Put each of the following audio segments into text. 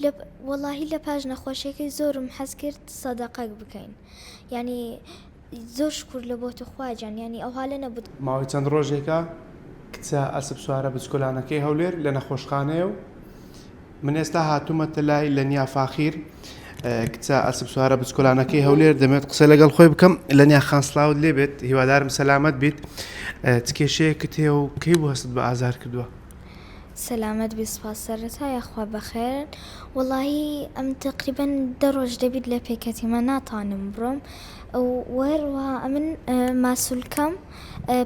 لە وەڵاهی لە پاش نەخۆشیەکەی زۆرم حەز کرد سەدەقەک بکەین یانی زۆر شکور لە بۆ تو خوا جان یانی ئەوها لە نەبوو. ماوەی چەند ڕۆژێکە کچە ئەسپ سوارە بچکۆلانەکەی هەولێر لە نەخۆشخانەیە و من ئێستا هاتوومەتە لای لەنیا فاخیر کچە ئەسپ سوارە بچکۆلانەکەی هەولێر دەمێت قسە لەگەڵ خۆی بکەم لەنیا خان سڵاوت لێبێت هیوادارم سەلامەت بیت چ کێشەیەکت هەیە و کەی بوو هەستت بە ئازار کردووە؟ سەلامەت بی سوپاس سەرەتا یاخوا بەخێرن وەڵاهی ئەم تەقریبەن دە ڕۆژ دەبیت لە پێکەتیمە ناتوانم بڕۆم وەروەها ئەمن ماسولکەم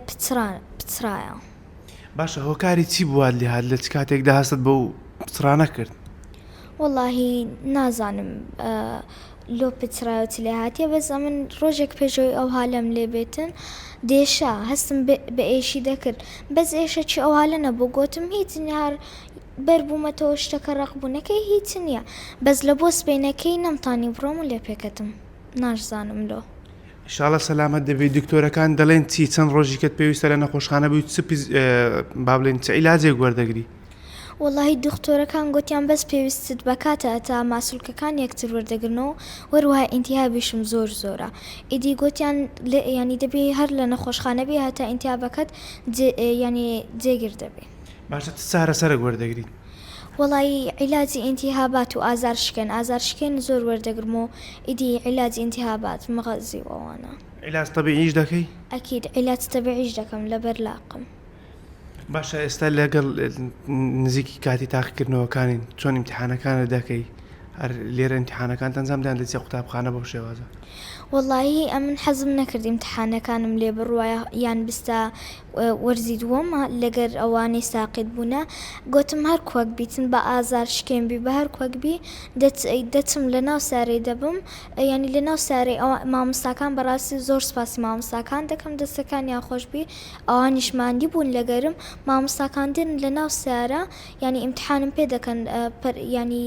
پچڕا پچڕایە. باشە هۆکاری چی بوو وات لێهات لە چ کاتێکدا هەستت بەو پچڕانە کرد؟ وەڵاهی نازانم لۆ پچڕایە و چ لێهاتیە بەس ئەمن ڕۆژێک پێش ئەوەی ئەو هالەم لێ بێتن دێشا هەستم بە ئێشی دەکرد بەس ئێشە چی ئەو هالە نەبوو گۆتم هیچ نیە هەر بەر بوومەتەوە شتەکە ڕەق بوونەکەی هیچ نییە بەس لە بۆ سبەینەکەی نەمتانی بڕۆم و لێ پێکەتم ناشزانم لۆ. ئیشاڵا سەلامەت دەبی دکتۆرەکان دەڵێن چی چەند ڕۆژیکەت پێویستە لە نەخۆشخانە بی و چ با بڵێن چ عیلاجێک وەردەگری؟ وەڵاهی دختۆرەکان گۆتیان بەس پێویستت بە کاتە تا ماسولکەکان یەکتر وەردەگرنەوە وەروەها ئینتیهابیشم زۆر زۆرە ئیدی گۆتیان یانی دەبی هەر لە نەخۆشخانە بی هەتا ئینتیهابەکەت جێ یانی جێگر دەبی. باشە چ چارەسەرەک وەردەگری؟ وەڵایی عیلاجی ئینتیهابات و ئازار شکێن ئازار شکێن زۆر وەردەگرم و ئیدی عیلاجی ئینتیهابات مغەزی و ئەوانە. عیلاج تەبیعیش دەکەی؟ ئەکید عیلاج تەبیعیش دەکەم لەبەر لاقم. باشە ئێستا لەگەڵ نزیکی کاتی تاقیکردنەوەکانین چۆن ئیمتیحانەکانت دەکەی هەر لێرە ئیمتیحانەکانت ئەنجام دەیان دەچیە قوتابخانە بەو شێوازە؟ وەڵایی ئەمن حەزم نەکرد ئیمتحانەکانم لێ بڕوایە یان بستە وەرزی دووەمە لەگەر ئەوانەی ساقیت بوونە گۆتم هەر کوەک بیتن بە ئازار شکێن بی بە هەر کوەک بی دەچم لە ناو سارەی دەبم یانی لە ناو سارەی ئەوە مامۆستاکان بەڕاستی زۆر سپاسی مامۆستاکان دەکەم دەستەکانیان خۆش بی ئەوانیش ماندی بوون لەگەرم مامۆستاکان دێن لە ناو سەیارە یانی ئیمتحانم پێ دەکەن یانی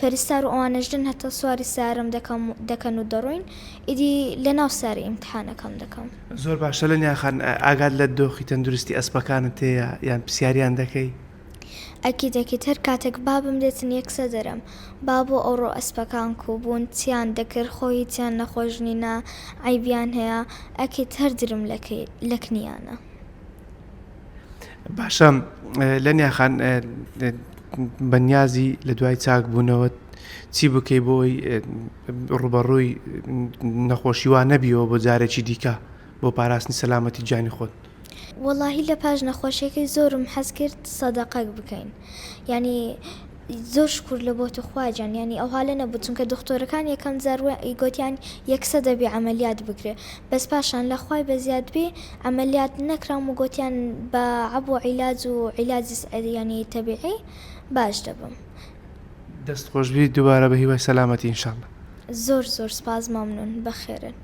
پەرستار و ئەوانەش دێن هەتا سواری سەیارەم دەکەم دەکەن و دەڕۆین ئیدی لە ناو سەیارە ئیمتحانەکەم دەکەم. زۆر باشە لەنیا خان ئاگات لە دۆخی تەندروستی ئەسپەکانت هەیە یان پرسیاریان دەکەی؟ ئەکید ئەکید هەر کاتێک بابم دێتن یەکسەر دەرێم بابۆ ئەوڕۆ ئەسپەکان کوو بوون چیان دەکرد خۆ هیچیان نەخۆش نینە عەیبیان هەیە ئەکید هەر درم لەکنیانە. باشە لەنیا خان بەنیازی لە دوای چاک بوونەوەت چی بکەی بۆی ڕوبەڕووی نەخۆشی وا نەبیەوە بۆ جارێکی دیکە بۆ پاراستنی سەلامەتی گیانی خۆت؟ وەڵاهی لە پاش نەخۆشیەکەی زۆرم حەز کرد سەدەقەک بکەین یانی زۆر شکور لە بۆ تو خوا جان یانی ئەو هالە نەبوو چونکە دختۆرەکان یەکەم جار گۆتیان یەکسە دەبی عەمەلیات بکرێ بەس پاشان لە خوای بەزیاد بی عەمەلیات نەکرام و گۆتیان بە عەب و عیلاج و عیلاجی یانی تەبیعی باش دەبم. دەست خۆشبی دووبارە بە هیوای سەلامەتی ان شاءاللە. زۆر زۆر سپاس مەمنون بەخێرن.